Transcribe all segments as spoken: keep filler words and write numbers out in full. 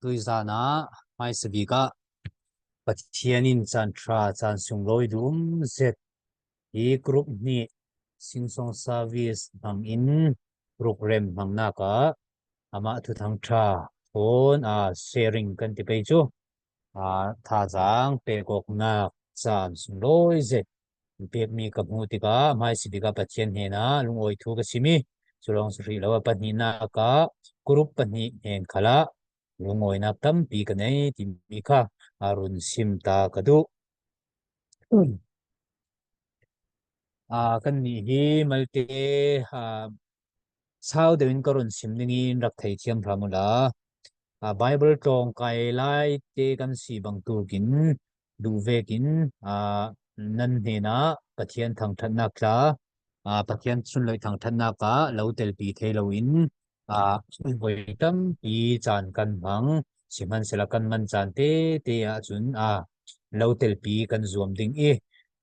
Tuizan ah hmaisabik ah Pathian in caan ṭha, caan sunglawi duh um zet hi group hnih Sing Song service hmangin program hmangnak ah amah thuthang ṭha thawn, aa, sharing kan ti pei cu, aa, thazaang pek awknak caan sunglawi zet pekmi ka hmuh tikah hmaisabik ah Pathian hnenah lungawi thu ka sim i, cu lawng si hrih lo ah pahnihnak ah group pahnih hnen khalah lungawinak tampi ka nei timi kha, aa, run sim ta ka duh. Aa, kannih hi malte, aa, sau deuh in ka run sim ding i, in rak theithiam hram uhla, aa, Bible tlawng kai lai te kan si bangtuk in duh vekin, aa, nan hnenah Pathian thangṭhatnak tla, aa, Pathian sunloih thangṭhatnak ah lo telpi thei loin, aa, voi tampi caan kan hmang. Sihmanhsehlaw kan man caan tete ahcun, aa, lo telpi kan zuam ding i,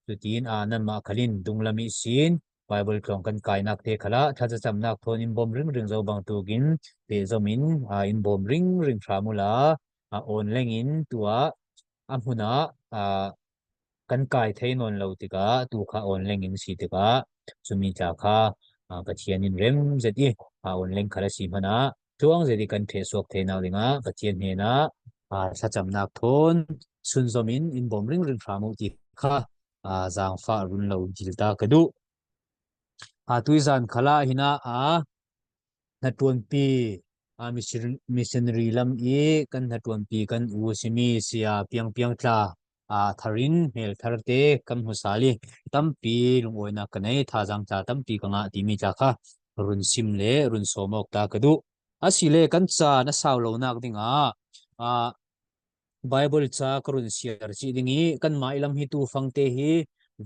cutin, aa, nanmah khal in dunglam ihsin Bible tlawng kan kainak te khalah thlacacamnak thawn in bawm ringring zo bangtuk in pehzom in, aa, in bawm ringring hram uhla, aa, online in tuah a hmun ah, aa, kan kai thei nawn lo tikah, tu kha online in si tikah, cumi tla kha, aa, Pathian in rem zet i, aa, online khal a si hmanah tluang zet i kan ṭheh suak theinak dingah Pathian hnenah, aa, thlacamnak thawn sunzom in in bawm ringring hram uh ti kha, aa, zaangfah run lo dil ta ka duh. Aa, tuizan khalah hinah, aa, hnaṭuanpi, aa, mission-, missionary lam i kan hnaṭuanpi kan u simi sia piangpiang tla, aa, thar in hmelthar te kan hmu sal i, tampi lungawinak ka nei, thazaang tla tampi ka ngah timi tla kha run sim le run sawm awk ta ka duh. Asile kan caan a sau lonak dingah, aa, Bible ca ka run siar cih ding i, kanmah i lam hi tu fangte hi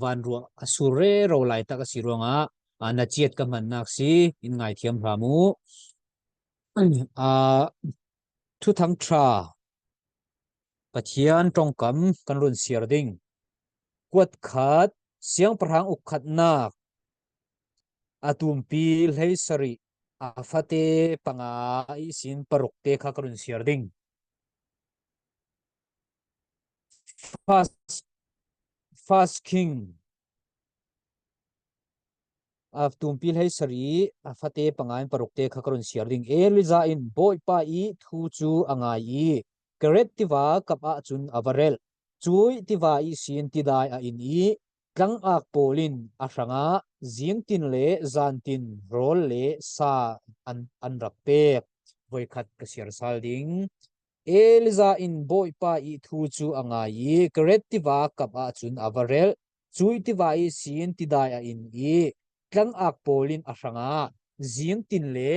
vanruah a sur rero laitak a si ruangah, aa, na ciat ka hmannak si, in ngaithiam hram uh. Aa, thuthang ṭha Pathian ṭongkam kan run siar ding. Kuat khat, siangpahrang uk khatnak, a tumpi hleisarih, a fate panga ihsin paruk te kha ka run siar ding. First, First King, a tumpi hleisarih, a fate panga in paruk te kha ka run siar ding. Elijah in Bawipa i thu cu a ngai i, Kereth tiva kap ahcun a va relh. Cuih tiva ihsin tidai a in i, tlangak pawl in a hrangah zingtin le zantin rawl le sa an, an rak pek. Voikhat ka siar sal ding. Elijah in Bawipa i thu cu a ngai i, Kereth tiva kap ahcun a va relh. Cuih tiva ihsin tidai a in i, tlangak pawl in a hrangah zingtin le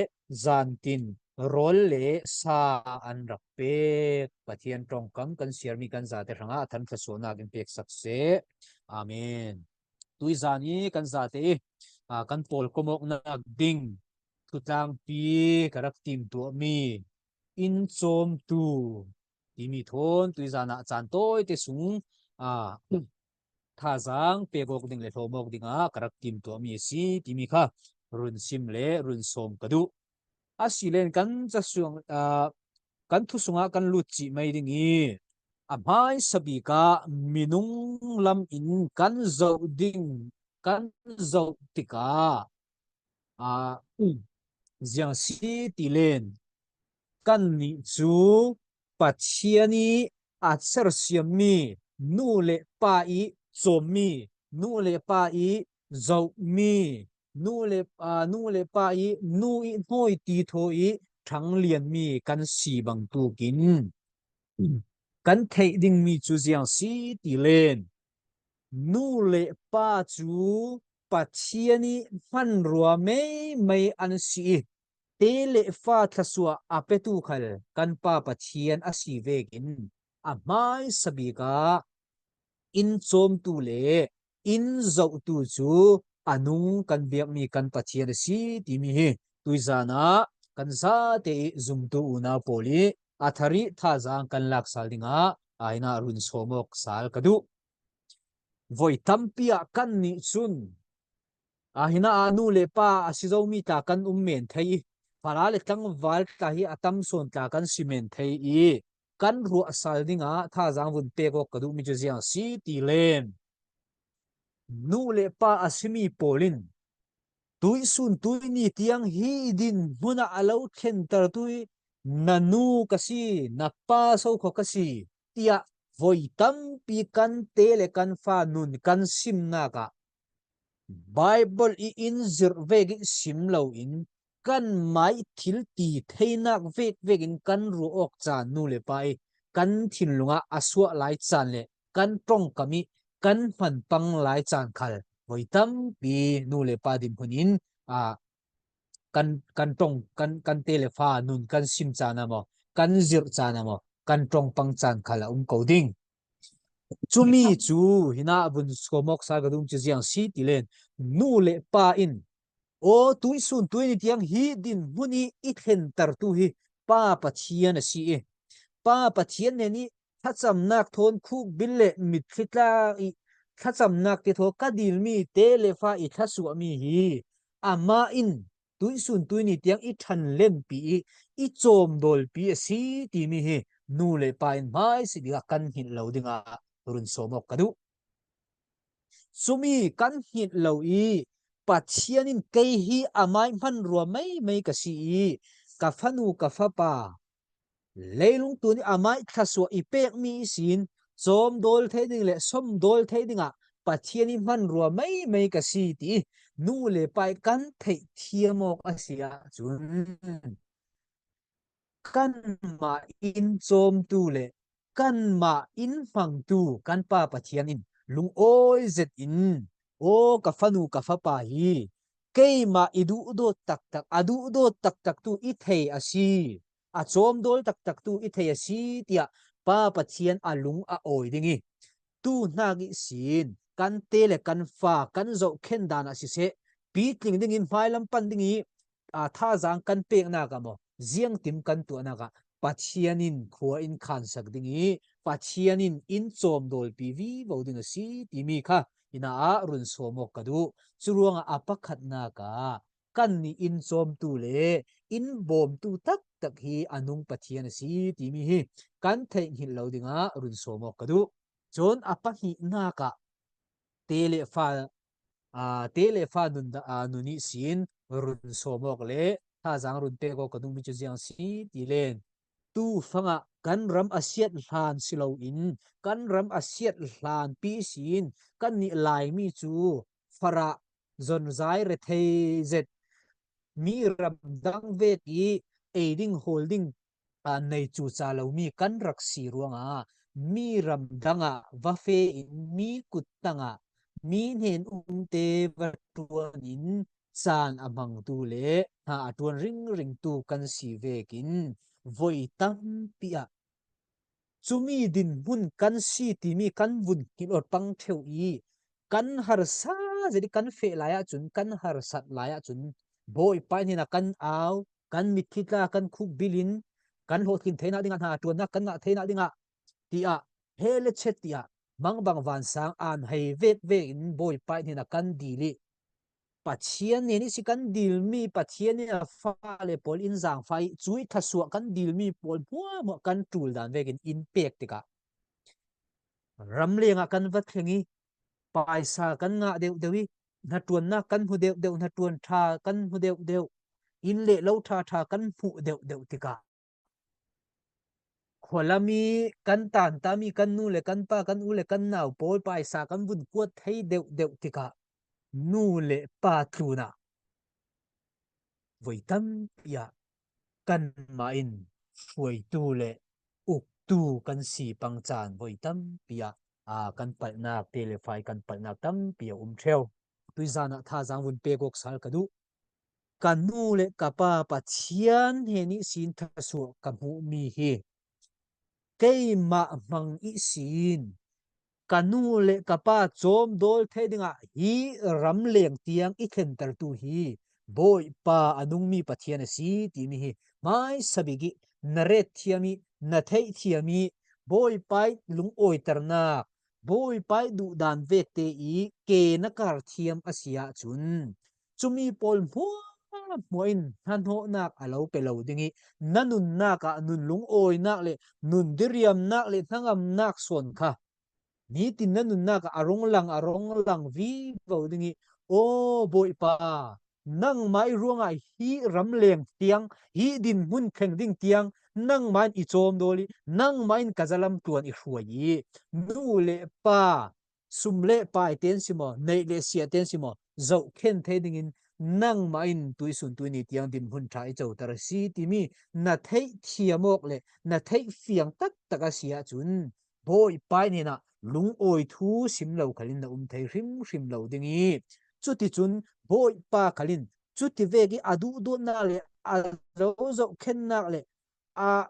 zantin rawl le sa an rak pek. Pathian ṭongkam kan siarmi kan zate hrangah a thangṭhatsuahnak in peksak seh. Amen. Tuizan i kan zate i, aa, kan pawlkom awknak ding thutlangpi ka rak timtuahmi in cawmtu timi thawn tuizan ah caan tawite sung, aa, thazaang pek awk ding le hlawm awk dingah ka rak timtuahmi a si timi kha run sim le run sawm ka duh. Asile kan ca suang, aa, kan thu sungah kan lut cih mai ding i, a hmaisabik ah minung lam in kan zoh ding, kan zoh tikah, aa, ziang si ti len kannih cu Pathian i a sersiammi, nu le pa i cawmmi, nu le pa i zohmi, nu le, aa, nu le pa i nu i hnawi ti thaw i ṭhanglianmi kan si bangtuk in kan theih dingmi cu ziang si ti len nu le pa cu Pathian i hmanrua meimei an si i, te le fa thluasuah a petu khal kan Pa Pathian a si vekin a hmaisabik ah in cawmtu le in zohtu cu a nung kan biakmi kan Pathian a si timi hi tuizan ah kan zate i zumtu unau pawl i a thar i thazaang kan lak sal dingah aa, hinah run sawm awk sal ka duh. Voi tampi ah kannih cun, aa, hinah aa, nu le pa a si zomi tla kan um men thei i, fala le tlangval tla hi a tam sawn tla kan si men thei i, kan ruahsal dingah thazaang vun pek awk ka duhmi cu ziang si ti len. Nu le pa a simi pawl in tuihsun tuihni tiang hi dinhmun ah a lo thlentertu hi na nu ka si, na pa so kho ka si, tiah voi tampi kan te le kan fa nun kan simnak ah Baibal i in zirh vek i sim loin kanmah i thil ti theinak vekvek in kan ruah awk caan nu le pa i kan thinlung ah a suah lai caan le kan ṭongkam i kan hman pang lai caan khal voi tampi nu le pa dinhmun in, aa, kan, kan ṭong, kan, kan te le fa nun kan sim caan ah maw, kan zirh caan ah maw, kan ṭong pang caan khal a um ko ding. Cumi cu hinah vun suam awk sal ka duh cu ziang si ti len, nu le pa in, aw, tuihsun tuihni tiang hi dinhmun i i thlentertu hi Pa Pathian a si i, Pa Pathian nen i thlacamnak thawn khukbil le mitthli tla i thlacamnak te thaw ka dilmi te le fa i thlasuahmi hi amah in tuihsun tuihni tiang i ṭhanlenpi i i cawmdawlpi a si timi hi nu le pa in hmaisik dingah kan hngilh lo dingah run sawm awk ka duh. Cumi kan hngilh lo i Pathian in kei hi amai hmanrua meimei ka si i ka fanu ka fapa leilung tun i amai thlasuah i pekmi ihsin cawmdawl thei ding le sawmdawl thei dingah Pathian i hmanrua meimei ka si ti i nu le pa i kan theih thiam awk a si ahcun kanmah in cawmtu le kanmah in hmangtu kan Pa Pathian in lungawi zet in, aw, ka fanu ka fapa hi keimah i duhdawt taktak, a duhdawt taktaktu i thei a si, a cawmdawl taktaktu i thei a si, tiah Pa Pathian a lung a awi ding i, tuhnak ihsin kan te le kan fa kan zohkhen dan ah siseh, pitling dingin hmailam pan ding i, aa, thazaang kan peknak ah maw, ziangtim kan tuahnak ah Pathian in khua in khansak ding i, Pathian in in cawmdawlpi vivo ding a si timi kha hinah run sawm awk ka duh. Curuangah a pakhatnak ah kannih in cawmtu le in bawmtu taktak hi a nung Pathian a si timi hi kan theih hngilh lo dingah run sawm awk ka duh. Cun a pahnihnak ah te le fa, aa, te le fa nun, aa, nun ihsin run sawm awk le thazaang run pek awk ka duhmi cu ziang si ti len, tu fangah kan ram a siat hlan si loin kan ram a siat hlanpi ihsin kannih Laimi cu farah zonzai rethei zet mi ramdang vek i ei ding hawl ding, aa, nei cuca lomi kan rak si ruangah mi ramdang ah va fe in mi kut tangah mi hnen umte va ṭuan in caan a hmangtu le hna a ṭuan ringringtu kan si vekin voi tampi ah cumi dinhmun kan si timi kan vun hngilh awt pang ṭheu i kan harsa zet i kan feh lai ahcun, kan harsat lai ahcun Bawipa hnenah kan au, kan mitthli tla kan khukbil in kan hlawhtlin theinak dingah, hna ṭuannak kan ngah theinak dingah tiah he le chet tiah mangbang vansang aan hei vekvek in Bawipa hnenah kan dil i Pathian nen ihsi kan dilmi, Pathian nih a fale pawl in zaangfah i cuih thluasuah kan dilmi pawl hmuahhmuah kan ṭul dan vekin in pek tikah ramleng ah kan va thleng i paisa kan ngah deuhdeuh i hnaṭuannak kan hmu deuhdeuh, hnaṭuan ṭha kan hmu deuhdeuh, inn le lo ṭhaṭha kan hmuh deuhdeuh tikah khualam i kan tantami kan nu le kan pa, kan u le kan nau pawl paisa kan vun kuat thei deuhdeuh tikah nu le pa tlunah voi tampi ah kanmah in hruaitu le uktu kan si pang caan voi tampi ah, aa, kan palhnak, te le fa i kan palhnak tampi a um ṭheu. Tuizan ah thazaang vun pek awk sal ka duh. Ka nu le ka pa Pathian hnen ihsin thluasuah ka hmuhmi hi keimah hmang ihsin ka nu le ka pa cawmdawl thei dingah hi ramleng tiang i thlentertu hi Bawipa a nungmi Pathian a si timi hi hmaisa bik i na ret thiam i na theih thiam i Bawipa i lungawiternak, Bawipa i duhdan vekte i ke na kar thiam a si ahcun cumi pawl hmuah hmuah in hnahnawhnak a lo pe lo ding ih, na nunnak ah nun lungawinak le nun diriamnak le hnangamnak sawn kha nitin na nunnak ah a rung lang, a rung lang vivo ding ih, aw Bawipa, nangmah ih ruangah hih ramleng tiang, hih dinhmun thleng ding tiang nangmah in i cawmdawl ih, nangmah in ka zalam tluan i hruai ih, nu le pa, sum le pai ten si maw, neih le siah ten si maw, zohkhen thei dingin nangmah in tuisun tuini tiang dinhmun ṭha i coter a si timi na theih thiam awk le na theih fiang taktak a si ahcun, Bawipa ih hnenah lungawi thu sim lo khalin na um thei hrimhrim lo ding ih, cuticun Bawipa khalin cuti vekih a duhdawtnak le a lo zohkhennak le a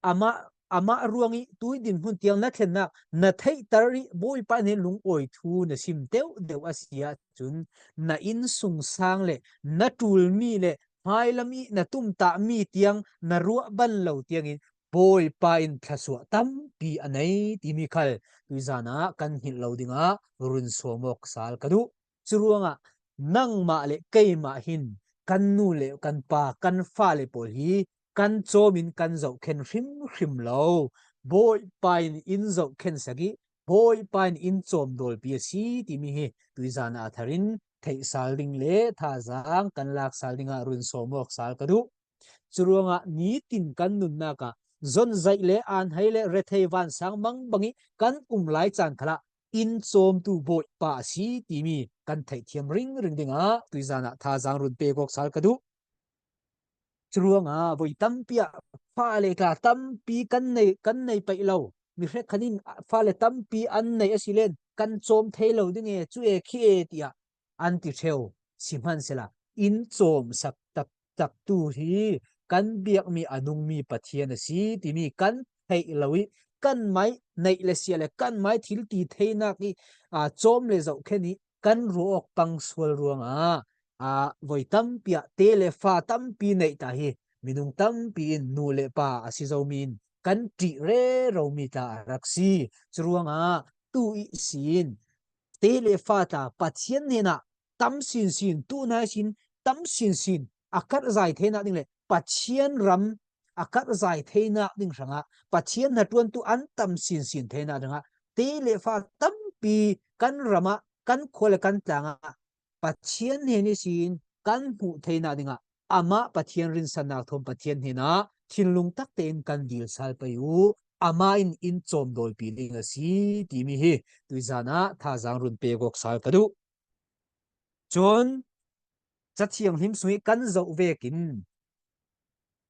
amah, amah ruangih tui dinhmun tiang na thlennak na theihter ih Bawipa ih hnen lungawi thu na sim deuhdeuh a si ahcun, na innsungsang le na ṭulmi le hmailam ih na tumtahmi tiang na ruah ban lo tiangin Bawipa in thlasuah tampi a nei timi khal tuizan ah kan hngilh lo dingah run sawm awk sal ka duh. Curuangah nangmah le keimah hin kan nu le kan pa, kan fale pawl hi kan cawmin kan zohkhen hrimhrim lo. Bawipa in in zohkhen sak ih, Bawipa in in cawmdawlpi a si timi hi tuizan ah a tharin theih sal ding le thazaang kan lak sal dingah run sawm awk sal ka duh. Curuangah nitin kan nunnak ah zonzaih le aanhei le rethei vansang mangbang ih kan um lai caan khalah in cawmtu Bawipa a si timi kan theihthiam ringring dingah tuizan ah thazaang run pek awk sal ka duh. Curuangah voi tampi ah fale tla tampi kan nei, kan nei paih lo. Mi hrekkhat in fale tampi an nei a si len kan cawm thei lo ding e, cu e, khi e tiah an ti ṭheu. Sihmansehla in cawmsak taktaktu hi kan biakmi a nungmi Pathian a si timi kan theih lo ih, kanmah ih neih le siah le kanmah ih thil ti theinak ih, aa, cawm le zohkhen ih kan ruah awk pang sual ruangah, aa, voi tampi ah te le fa tampi neih ta hi. Minung tampi in nu le pa a si zomi in kan ṭih reromi tla a rak si. Curuangah tu ihsin te le fa tla Pathian hnenah tam sinsin, tuhna ihsin tam sinsin a karhzai theinak ding le Pathian ram a karhzai theinak ding hrangah, Pathian hnaṭuantu an tam sinsin theinak hrangah te le fa tampi kan ramah, kan khua le kan tlangah Pathian hnen ihsin kan hmuh theinak dingah amah Pathian rinsannak thawn Pathian hnenah thinlung takte in kan dil sal pei uh. Amah in in cawmdawlpi ding a si timi hi tuizan ah thazaang run pek awk sal ka duh. Cun Ca Thianghlim sungih kan zoh vekin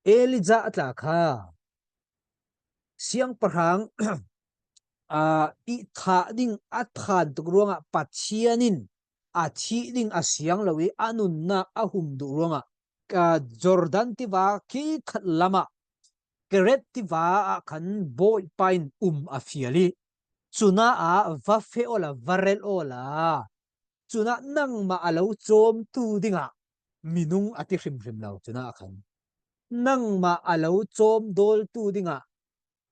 Elijah tla kha siangpahrang, aa, ih thah ding a than tuk ruangah Pathian in a thih ding a siang lo ih a nunnak a hum duh ruangah, aa, Jordan tiva khi khat lamah Kereth tiva ah khan Bawipa in um a fial ih, cunah ah va feh awla va relh awla, cunah nangmah a lo cawmtu dingah minung a ti hrimhrim lo. Cunah khan nangmah a lo cawmdawltu dingah,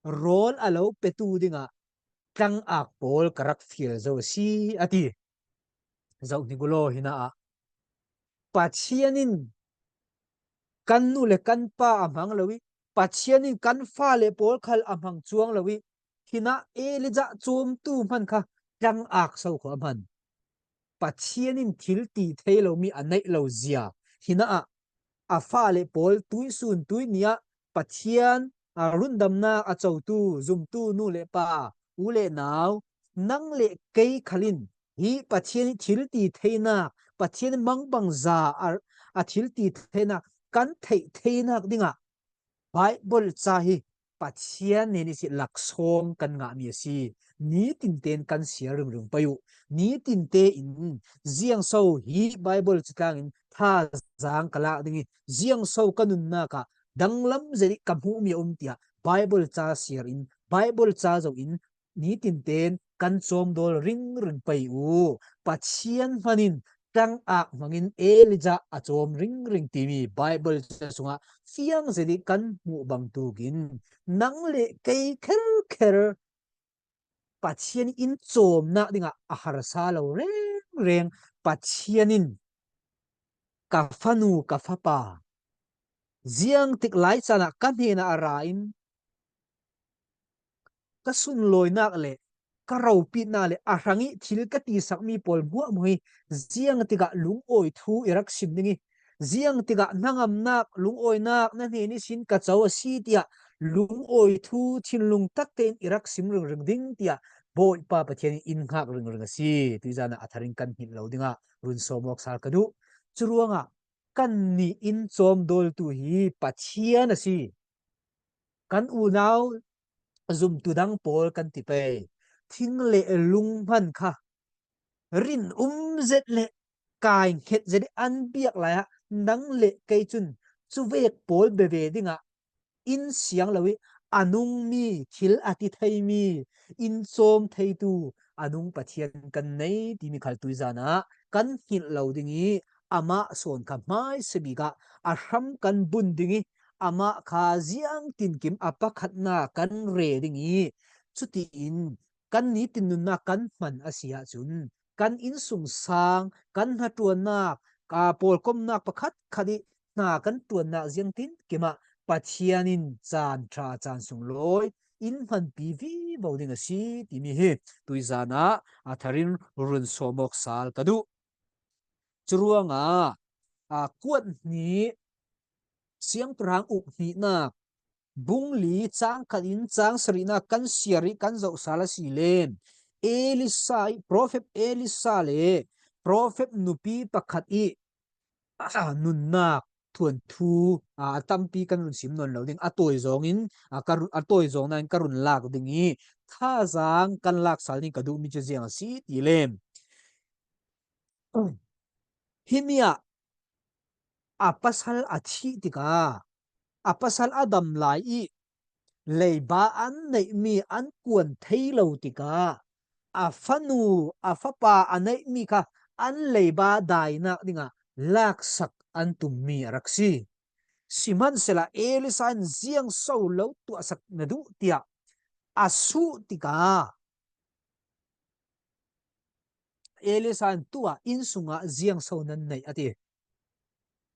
rawl a lo petu dingah tlangak pawl ka rak fial zo a si, a ti. Zoh hnik uh law, hinah ah Pathian in kan nu le kan pa a hmang lo ih, Pathian in kan fale pawl khal a hmang cuang lo ih, hinah Elijah cawmtu hman kha tlangak so khawh a hman. Pathian in thil ti thei lomi a neih lo zia, hinah ah a fale pawl tuihsun tuihni ah Pathian, a, rundamnak a cotu, zumtu nu le pa, u le nau, nang le kei khal in hi Pathian ih thil ti theinak, Pathian ih mangbangza a, a thil ti theinak kan theih theinak dingah Baibal ca hi Pathian hnen ihsi laksawng kan ngahmi a si. Nitin tein kan siar ringring pei uh. Nitin tein ziangso hi Baibal ca tlangin thazaang ka lak ding ih, ziangso ka nunnak ah danglam zet ih ka hmuhmi a um tiah Baibal ca siar in, Baibal ca zoh in, nitin tein kan cawmdawl ringring pei uh. Pathian hman in tlangak hmangin Elijah a cawm ringring timi Baibal ca sungah fiang zet ih kan hmuh bangtuk in, nang le kei kherkher Pathian in cawmnak dingah a harsa lo rengreng Pathian in ka fanu, ka fapa, ziangtik lai caan ah ka hnenah a ra in ka sunlawinak le ka ropitnak le a hrangih thil ka tisakmi pawl hmuahhmuah hi ziangtikah lungawi thu i rak sim ding hi, ziangtikah hnangamnak, lungawinak na hnen ihsin ka co a si tiah lungawi thu thinlung takte in i rak sim ringring ding tiah Bawipa Pathian in in hngak ringring a si. Tuizan ah a tharin kan hngilh lo dingah run sawm awk sal ka duh. Curuangah kannih in cawmdawltu hi Pathian a si. Kan unau zumtu dang pawl kan ti pei. Thing le lung hman kha rinum zet le kai nghet zet i an biak lai ah nang le kei cun cuvek pawl bia ve dingah in siang lo i a nungmi, thil a ti theimi, in cawm theitu a nung Pathian kan nei timi khal tuizan ah kan hngilh lo ding i amah sawn kha hmaisa bik ah a hram kan bun ding i amah kha ziangtinkim a pakhatnak kan re ding i cutiin kan nitin nunnak kan hman a si ahcun kan innsungsang, kan hnaṭuannak, aa, pawlkomnak pakhatkhat i hna kan ṭuannak ziangtinkim ah Pathian in caan ṭha, caan sunglawi in hmanpi vivo ding a si timi hi tuizan ah a tharin run sawm awk sal ka duh. Curuangah, aa, Kuat hnih, Siangpahrang uk hnihnak, bung li cang khat in cang sarihnak kan siar i kan zoh sal a si len. Elisa i, profet Elisa le profet nupi pakhat i, aa, nunnak thuanthu, aa, a tampi kan run sim nawn lo ding. A tawi zawngin, aa, ka ru-, a tawi zawng nain ka run lak ding i thazaang kan lak sal ding ka duhmi cu ziang a si ti len. Himi ah a pasal a thih tikah a pasal a dam lai i leiba an neihmi an kuan thei lo tikah a fanu, a fapa a neihmi kha an leiba dainak dingah laksak an tummi a rak si. Sihmanhsehlaw Elisa in ziang so lo tuahsak na duh tiah a suh tikah Elisa in tuah inn sungah ziang so nan neih a ti.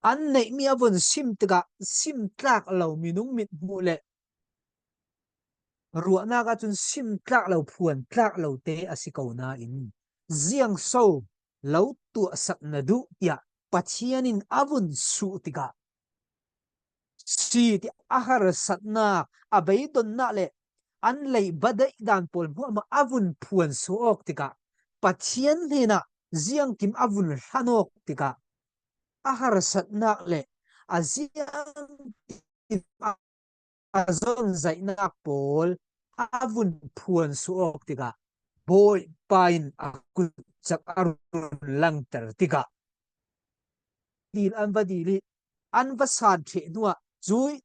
An neihmi a vun sim tikah sim tlak lo minung mithmuh le ruahnak ahcun sim tlak lo, phuan tlak lo te a si ko nain ziang so lo tuahsak na duh tiah Pathian in a vun suh tikah si ti a harsatnak, a beidonnak le an leiba daih dan pawl hmuahhmuah a vun phuan suh awk tikah Pathian hnenah ziangkim a vun hlan awk tikah a harsatnak le a ziangkim a a zonzaihnak pawl a vun phuan suh awk tikah Bawipa in a kutcak a run langter tikah dil an va dil i an va san ṭheh hnuah cui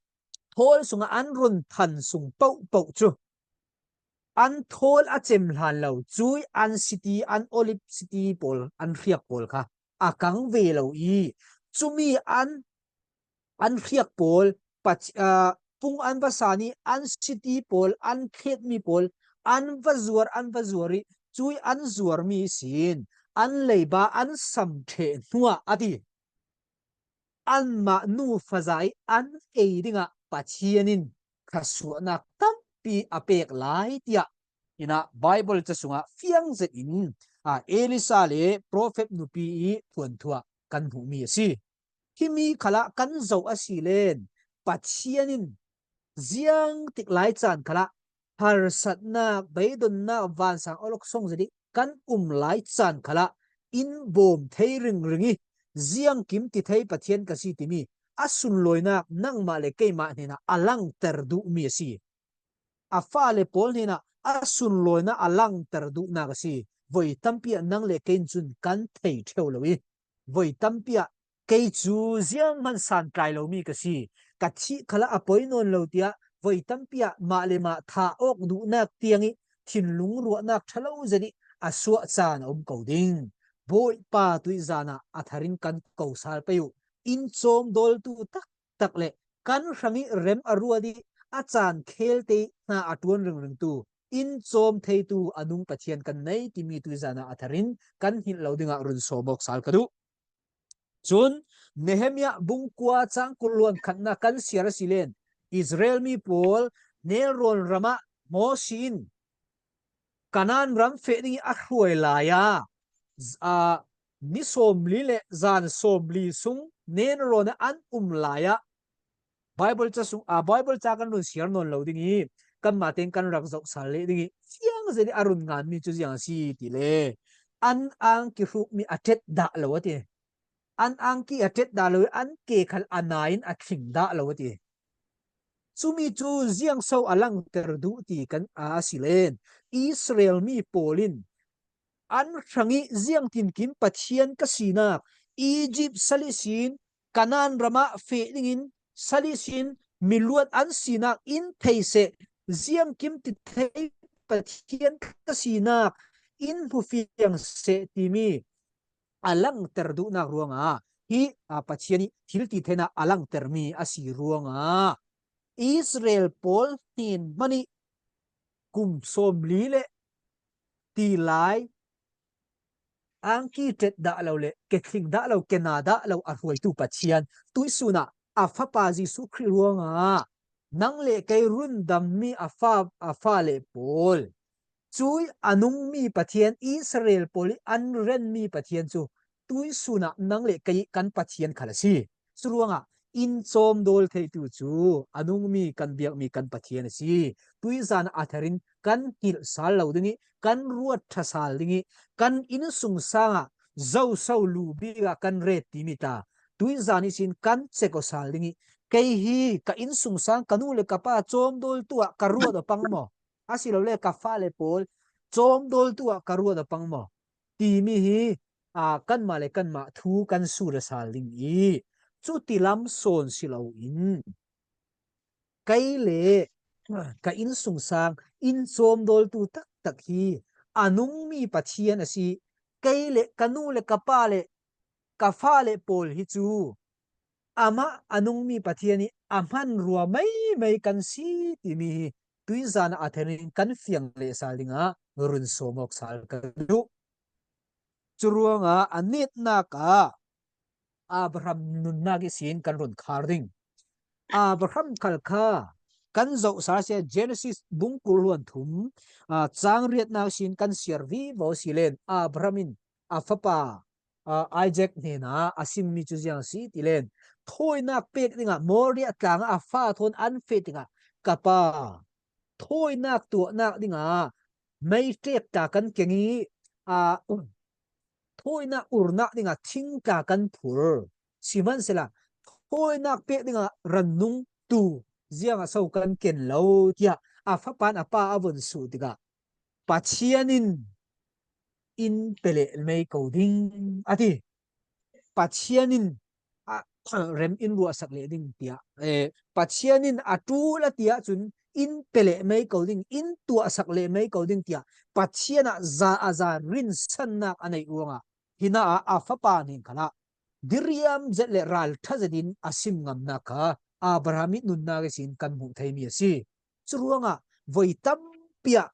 thawl sungah an run than sung pohpoh cu an thawl a cem hlan lo, cui an siti, an olive siti pawl, an hriak pawl kha a kang ve lo i cumi an an hriak pawl, Pach-, aa, pung an va san i an siti pawl, an thletmi pawl, an va zuar, an va zuar i cui an zuarmi sin an leiba an sam ṭheh hnuah a ti. Anmah nu faza i an ei dingah Pathian in kha suahnak tampi a pek lai tiah inah Baibal ca sungah fiang zetin, aa, Elisa le profet nupi i thuanthu ah kan hmuhmi a si. Himi khalah kan zoh a si len Pathian in ziangtik lai caan khalah harsatnak, beidonnak, vansang awlok song zet i kan um lai caan khalah in bawm thei ringring i ziangkim ti thei Pathian ka si timi a sunlawinak nangmah le keimah hnenah a langter duhmi a si. A fale pawl hnenah a sunlawinak a langter duhnak a si. Voi tampi ah nang le kei in cun kan thei ṭheo lo i voi tampi ah kei cu zianghman santlai lomi ka si, ka thih khalah a poi nawn lo tiah voi tampi ah mah le mah thah awk duhnak tiang i thinlung ruahnak ṭha lo zet i a suah caan a um ko ding. Bawipa tuih zan ah a thar in kan ko sal pei uh. In cawmdawltu taktak le kan hrang i rem a ruat i a caan khelte i hna a ṭuan ringringtu in cawm theitu a nung Pathian kan nei timi tuih zan ah a thar in kan hngilh lo dingah run sawm awk sal ka duh. Cun Nehemiah bung kua chang kul luan khatna kan siar a si len, Israel mi pawl nelrawn ramah Mosi in Kanaan ram feh dingin a hruai lai-a, z-, a, ni sawmli le zan sawmli sung nelrawn ah an um lai-ah, Bible ca sung, a, Bible ca kan run siar nawn lo ding i, kanmah teng kan rak zoh sal leh ding i, fiang zet i a run nganmi cu ziang a si ti le, an angki hrukmi a ṭet dah lo a ti. An angki a ṭet dah lo i, an ke khal a na in a thling dah lo a ti. Cumi cu ziangso a langter duh ti kan a, a si len, Israel mi pawl in an hrang i ziangtinkim Pathian ka sinak, Egypt sal ihsin Kanaan ramah feh dingin sal ihsin miluat an sinak in thei seh, ziangkim ti thei Pathian ka sinak in hmufiang seh timi a langter duhnak ruangah hi, a, Pathian i thil ti theihna a langtermi a si ruangah Israel pawl hnen hmanh i kum sawmli le ti lai angki ṭet dah lo le ke thling dah lo, ke na dah lo a hruaitu Pathian tuisun ah a Fapa Jesuh Khrih ruangah nang le kei rundammi a fa, a fale pawl, cui a nungmi Pathian, Israel pawl i an renmi Pathian cu tuisun ah nang le kei kan Pathian khal a si. Curuangah in cawmdawl theitu cu a nungmi kan biakmi kan Pathian a si. Tuizan ah a tharin kan hngilh sal lo ding i, kan ruat ṭha sal ding i, kan innsungsang ah zoso lu bik ah kan ret timi ta tuizan ihsin kan cek aw sal ding i, kei hi ka innsungsang ka nu le ka pa cawmdawltu ah ka ruat aw pang maw? Asilole ka fale pawl cawmdawltu ah ka ruat aw pang maw? Timi hi, aa, kanmah le kanmah thu kan sur aw sal ding i, cuti lam sawn si loin kei le ka innsungsang in cawmdawltu taktak hi a nungmi Pathian a si. Kei le ka nu le ka pa le ka fale pawl hi cu amah a nungmi Pathian i a hmanrua meimei kan si timi hi tuizan ah a tharin kan fiang leh sal dingah run sawm awk sal ka duh. Curuangah a netnak ah Abraham nunnak ihsin kan run khar ding. Abraham khal kha kan zoh sal sia Genesis bung kul hluan thum, aa, cang riatnak ihsin kan siar vivo si len Abraham in a fapa, aa, Isaac hnenah a simmi cu ziang si ti len, thawinak pek dingah Moria tlang ah a fa thawn an feh tikah, ka pa, thawinak tuahnak dingah meiṭek tla kan keng i, aa, thawinak urnak dingah thing tla kan phur. Sihmanhsehla thawinak pek dingah rannung tu ziangah so kan ken lo tiah a fapa in a pa a vun suh tikah Pathian in in pe leh mei ko ding a ti. Pathian in a, rem in ruahsak leh ding tiah, eh, Pathian in a ṭul a ti ahcun in pe leh mei ko ding, in tuahsak leh mei ko ding tiah Pathian ah za a za rinsannak a neih ruangah hina ah a fapa ning khalah diriam zet le ralṭha zetin a sim ngamnak kha Abraham i nunnak ihsin kan hmuh theimi a si. Curuangah voi tampi ah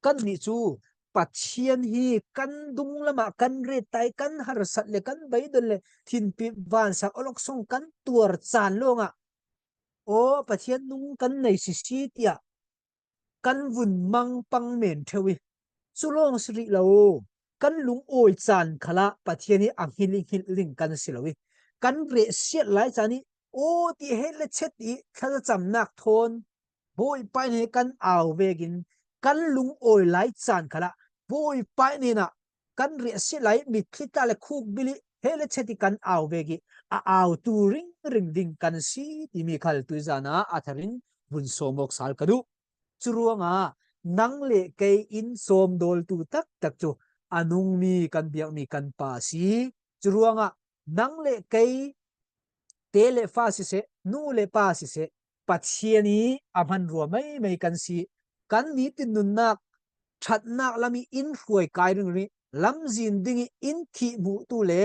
kannih cu Pathian hi kan dunglam ah kan ret ta i, kan harsat le kan beidon le thinpi vansak awlok sung kan tuar caan lawngah, aw, Pathian nung kan nei sisi tiah kan vun mang pang men ṭheu i, cu lawng si rih lo, kan lungawi caan khalah Pathian hi a hngilh i hngilh ding kan si lo i, kan rehsiat lai caan i, aw ti he le chet i thlacamnak thawn Bawipa in he kan au vekin kan lungawi lai caan khalah Bawipa in ah kan riahsiat lai mitthli tla le khukbil i he le chet i kan au vek i a au tu ringring ding kan si timi khal tuizan ah a tharin vun sawm awk sal ka duh. Curuangah nang le kei in sawmdawltu taktak cu a nungmi kan biakmi kan Pa a si. Curuangah nang le kei te le fa siseh, nu le pa siseh, Pathian i a hmanrua meimei kan si. Kan nitin nunnak ṭhatnak lam i in hruai kai ringring, lamzin ding i in thih hmuhtu le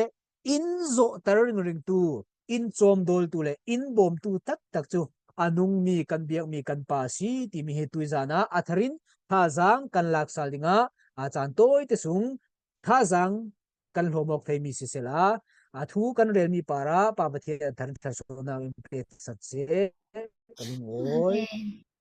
in zawhter ringringtu, in cawmdawltu le in bawmtu taktak cu a nungmi kan biakmi kan Pa a si timi hi tuizan ah a tharin thazaang kan lak sal dingah a caan tawite sung thazaang kan hlawm awk theimi sisehla, A thu kan rel mi parah Pa Pathian thar, tharsawna in pe sak seh. Ka lungawi. Amen.